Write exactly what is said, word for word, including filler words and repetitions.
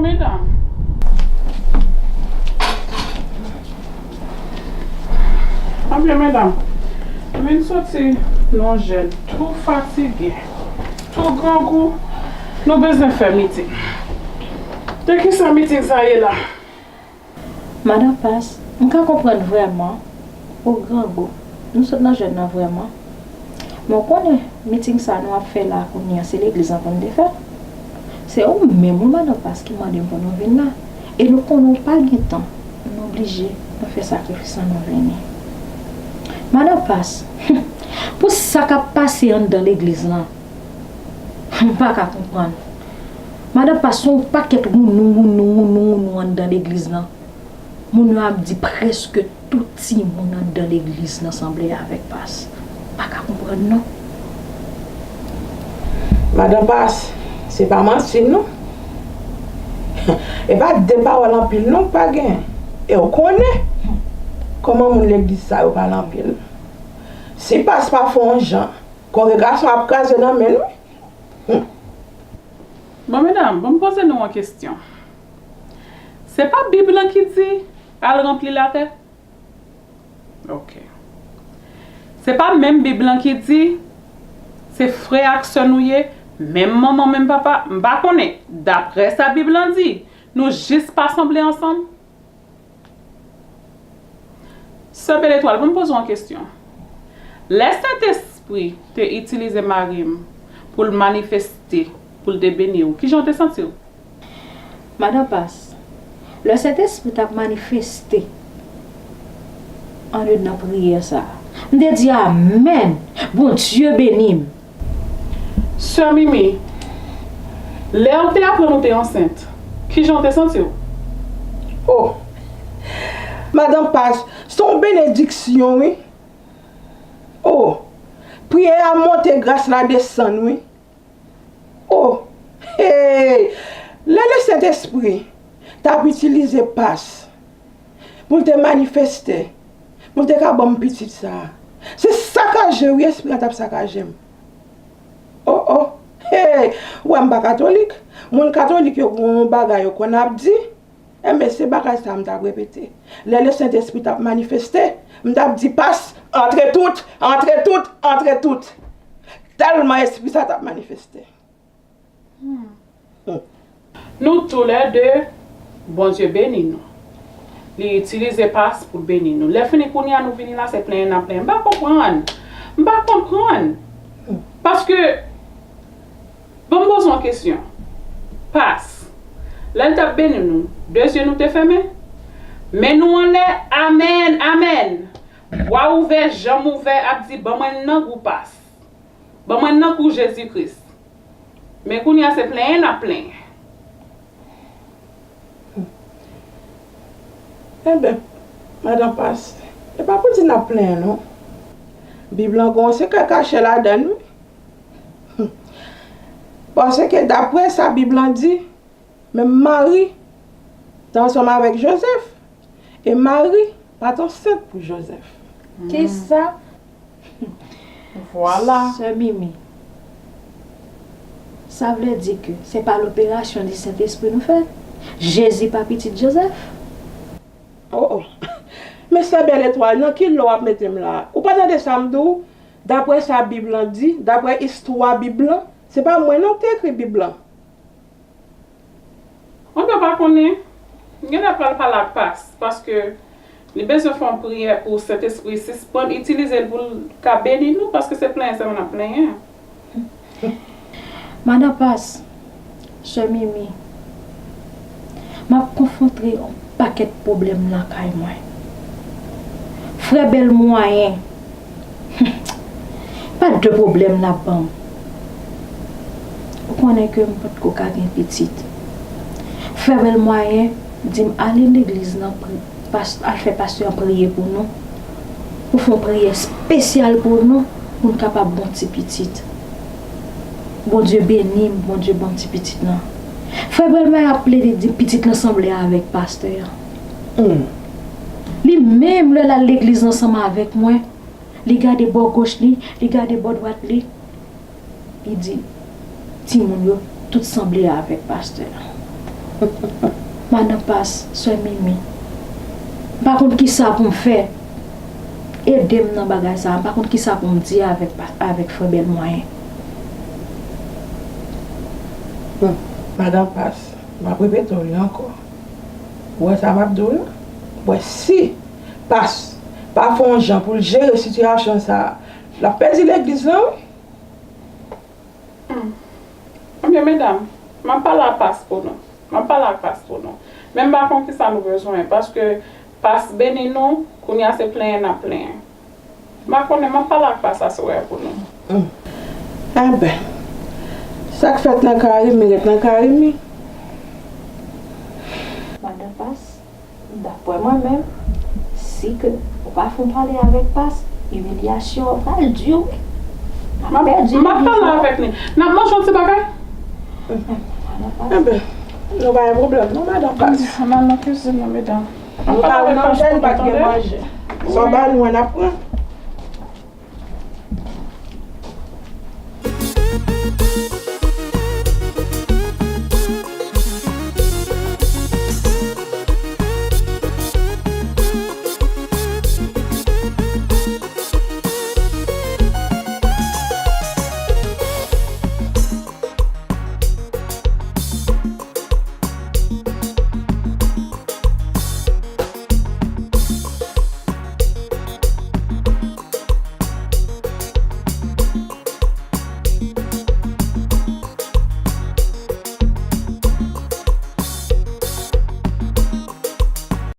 Medam. Ebyen, medam, m vin soti nan yon jèn, tou fatige, tou grangou. Nou bezwen fè miting. De kisa miting sa ye la? Madan Pas, m ka konprann vrèman ou grangou. Nou sot nan jèn nan vrèman. Men w konnen, miting sa nou ap fè la kounye a, se legliz lan pou n te fè. Se ou menm wi, Madan Pas, ki mande m pou nou vin la. E nou konnen w pa gen tan. Nou oblije, nou fè sakrifis lan, nou vini. Madan Pas, pou sa k ap pase anndan legliz lan, m pa ka konprann. Madan Pas, se yon pakèt wounou, wounou, wounou, wounou anndan legliz lan. Moun yo ap di prèske tout timoun anndan legliz lan sanble avèk Pas. M pa ka konprann non. Madan Pas, se pa manti non. E pa de pawòl anpil non k pa gen. E w konnen kòman moun legliz sa yo pale anpil. Si Pas pa fè yon jan, kongregasyon ap kraze nan men l wi. Bon, medam, ban m poze nou yon kesyon. Se pa Bib lan ki di, al ranpli latè? Ok. Se pa menm Bib lan ki di, se frè ak sè nou ye, menm manman, menm papa? M pa konnen. Daprè sa Bib lan di, nou jis pa sanble ansanm? Sè Beletwal, ban m poze w yon kesyon. Lè Sentespri te itilize mari m pou l manifeste, pou l te beni w, kijan w te santi w? Madan Pas, lè Sentespri t ap manifeste andedan priyè sa a, m te di, amèn! Bondye beni m! Sè Mimi, lè w te aprann ou te ansent, kijan w te santi w? Oh! Madan Pas, se yon benediksyon wi. Oh! Priyè a monte, gras la desann wi. Oh! Hey! Lè Lesentespri t ap itilize Pas pou l te manifeste, pou l te ka ban m pitit sa a, se sakaje wi, espri an t ap sakaje m. Oh oh! Hey! Ou wè m pa katolik? Moun katolik yo gen yon bagay yo konn ap di. Enben, se bagay sa a m t ap repete. Lè Lesentespri t ap manifeste, m t ap di, Pas, antre tout, antre tout, antre tout. Tèlman Espri sa t ap manifeste. Nou toulède, Bondye beni nou. Li itilize Pas pou l beni nou. Lè fini kounye a nou vini la, se plenyen n ap plenyen. M pa konprann. M pa konprann. Paske, ban m poze w yon kesyon. Pas, lè l t ap beni nou, de zye nou te fèmen? Men nou anlè, amèn, amèn. Bwa ouvè, janm ouvè, ap di, ban mwen nan gou Pas. Ban mwen nan gou Jezi Kris. Men kounye a se plenyen n ap plenyen. Enben, madan Pas, e pa pou di n ap plenyen non. Bib lan gen yon sekrè kache ladan l wi. Paske daprè sa Bib lan di, menm Mari te ansanm avèk Jozèf, e Mari pa t ansent pou Jozèf. Kisa? Vwala. Sè Mimi, sa vle di ke se pa loperasyon di Sentespri nou fè? Jezi pa pitit Jozèf? Oh oh. Men sè Bèl Etwal, nan ki lò w ap mete m la a? Ou pa tande sa m di w? Daprè sa Bib lan di, daprè istwa Bib lan, se pa mwen non ki te ekri Bib lan. Mwen menm pa konnen. M genlè pral pale ak Pas, paske li bezwen fè yon priyè pou Sentespri sispann itilize l pou l ka beni nou, paske se plenyen sèlman n ap plenyen. Madan Pas, sè Mimi, m ap konfwonte yon pakèt pwoblèm lakay mwen. Frè Bèl Mwayen, pa de pwoblèm l ap ban m. Ou konnen ke m potko ka gen pitit. Frè Bèl Mwayen di m ale legliz nan pri, pas, al fè pastè an priye pou nou. Pou fè yon priyè espesyal pou nou, pou n kapab bon ti pitit. Bondye beni m, Bondye ban m ti pitit lan. Frè Bèl Mwayen ap plede di pitit lan sanble avèk pastè an. Li menm lè l al legliz ansanm avèk mwen, li gade bò goch li, li gade bò dwat li, li di timoun yo tout sanble avèk pastè a. Madan Pas, sè Mimi, m pa konn kisa pou m fè. Ede m nan bagay sa a. M pa konn kisa pou m di avèk, avèk frè Bèl Mwayen. Bon, Madan Pas, m ap repete w li ankò. Ou wè sa m ap di w la? Ou wè si Pas pa fè yon jan pou l jere sitiyasyon sa a, l ap pèdi legliz lan wi. Ebyen medam, m ap pale a Pas pou nou. M ap pale ak Pas pou nou. Men m pa konn kisa nou bezwen, paske Pas beni nou, kounye a se plenyen n ap plenyen. M pa konnen, m ap pale ak Pas aswè a pou nou. Enben, sa k fèt nan Karimi ret nan Karimi. Madan Pas, daprè mwen menm, si ke ou pa fè yon pale avèk Pas, imilyasyon an pral di wi. M ap pale avèk li. N ap manje yon ti bagay? Enben, nou pa gen pwoblèm non, Madan Pas. Ann al nan kizin nan, medam. Nou ka manje, nou pa t gen manje. Sa w ba nou an, n ap pran.